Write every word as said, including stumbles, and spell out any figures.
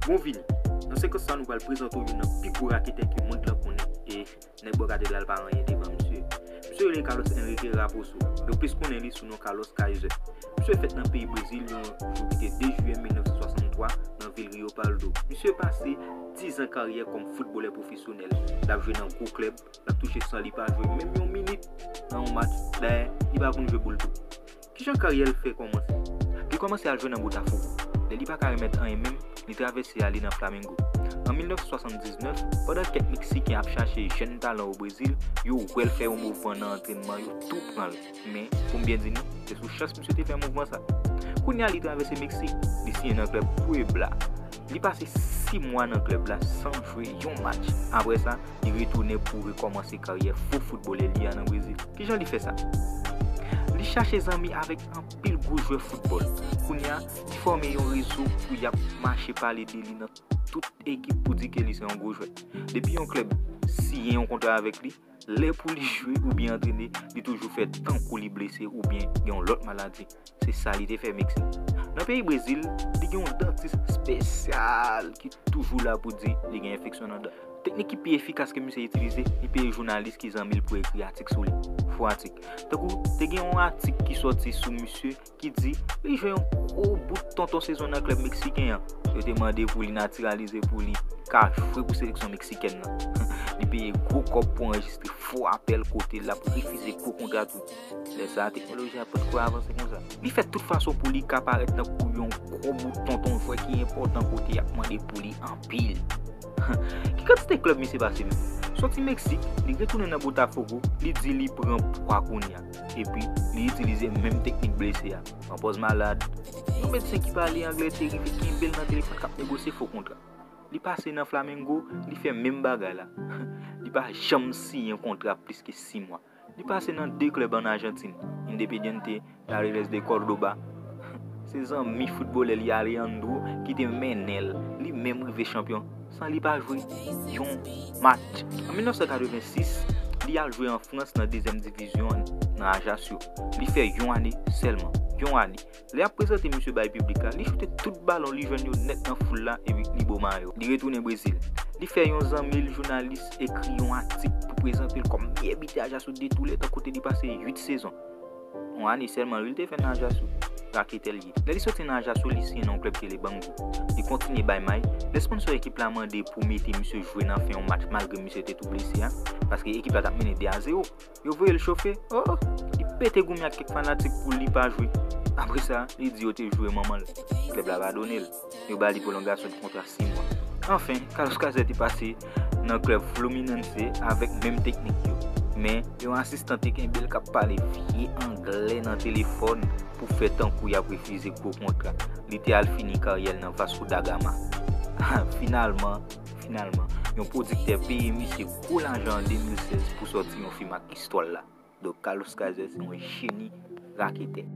Bon vini. Nan sekans sa, nou pral prezante w youn nan pi gwo raketè ke mond lan konnen, e nèg bò katedral pa anyen devan misye. Misye rele Carlos Enrique Raposo. Yo plis konnen li sou non Carlos Kaiser. Misye fèt nan peyi Brezil yon jou ki te de jiyè mil nèf san swasanntwa nan vil Rio Pardo. Misye pase diz an karyè kòm foutbolè pwofesyonèl. L ap jwe nan gwo klèb, l ap touche san li pa jwe menm yon minit nan yon match. Dayè, li pa konn jwe boul tou. Kijan karyè l fè kòmanse? Li kòmanse al jwe nan Botafogo. Lè li pa ka remèt anyen menm, li travèse ale nan Flamengo. An mil nèf san swasanndiznèf, pandan kèk Meksiken ap chache jèn talan o Brezil, yo wè l fè yon mouvman nan antrènman, yo tou pran l. Men, pou m byen di nou, se sou chans misye te fè mouvman sa. Kounye a, li travèse Meksik, li siyen nan klèb Puebla. Li pase sis mwa nan klèb la san jwe yon match. Apre sa, li retounen pou rekòmanse karyè fo foutbolè li a nan Brezil. Kijan li fè sa? Li chache zanmi avèk anpil gwo jwè foutbòl. Kounye a, li fòme yon rezo pou y ap mache pale de li nan tout ekip pou di ke li se yon gwo jwè. Depi yon klèb siyen yon kontra avèk li, lè pou li jwe oubyen antrene, li toujou fè tankou li blese oubyen gen yon lòt maladi. Se sa li te fè Meksik. Nan peyi Brezil, li gen yon dantis espesyal ki toujou la pou di li gen enfeksyon nan dan. Teknik ki pi efikas ke misye itilize, li peye jounalis ki zanmi l pou ekri atik sou li. Fo atik. Tankou, te gen yon atik ki sòti sou misye ki di li jwe yon gwo bout tonton sezon nan klèb meksiken an. Yo te mande pou li natiralize pou li ka jwe pou seleksyon meksikèn nan. Li peye gwo kòb pou anrejistre fo apèl kote l ap refize gwo kontra tou. Lè sa a, teknoloji a potko avanse konsa. Li fè tout fason pou li ka parèt tankou yon gwo bout tonton jwè ki enpòtan kote y ap mande pou li anpil. Ki kantite klèb misye pase menm? Soti Meksik, li retounen nan Botafogo, li di li pran pwa kounye a. Epi, li itilize menm teknik blese a. Pran pòz malad. Yon medsen ki pale anglè te rive kenbe l nan telefòn k ap negosye fo kontra. Li pase nan Flamengo, li fè menm bagay la. Li pa janm siyen kontra plis ke sis mwa. Li pase nan de klèb ann Ajantin, Independiente Talleres de Córdoba. Se zanmi foutbolè li Alejandro ki te mennen l. Li menm rive chanpyon san li pa jwe yon match. An mil nèf san katrevensis, li al jwe an Frans nan dezyèm divizyon an, nan Ajaccio. Li fè yon ane sèlman. Yon ane. Lè y ap prezante misye bay piblik la, li choute tout balon li jwenn yo nèt nan foul la epi li bo mayo. Li retounen Brezil. Li fè yon zanmi l jounalis ekri yon atik pou prezante l kòm meyè bitè Ajaccio de tou lè tan kote li pase uit sezon. Yon ane sèlman wi li te fè nan Ajaccio. Raketè l ye. Lè li soti nan Ajaccio, li siyen nan yon klèb ki rele Bangu. Li kontinye bay may. Lè sponsò ekip la mande pou mete misye jwe nan fen yon match malgre misye te tou blese a, paske ekip la t ap mennen de a zewo. Yo voye l chofe. Oh, li pete goumè ak kèk fanatik pou li pa jwe. Apre sa, li di yo te joure manman l. Klèb la padone l. Yo ba li pwolongasyon kontra sis mwa. Anfen, Carlos Kaiser te pase nan klèb Fluminense avèk menm teknik yo. Men, yon asistan te kenbe l k ap pale vye anglè nan telefòn pou fè tankou y ap refize gwo kontra. Li te al fini karyè l nan Vasco da Gama. Finalman, finalman, yon pwodiktè peye misye gwo lajan an de mil sèz pou sòti yon fim ak istwa l la. Donk, Carlos Kaiser se yon jeni raketè.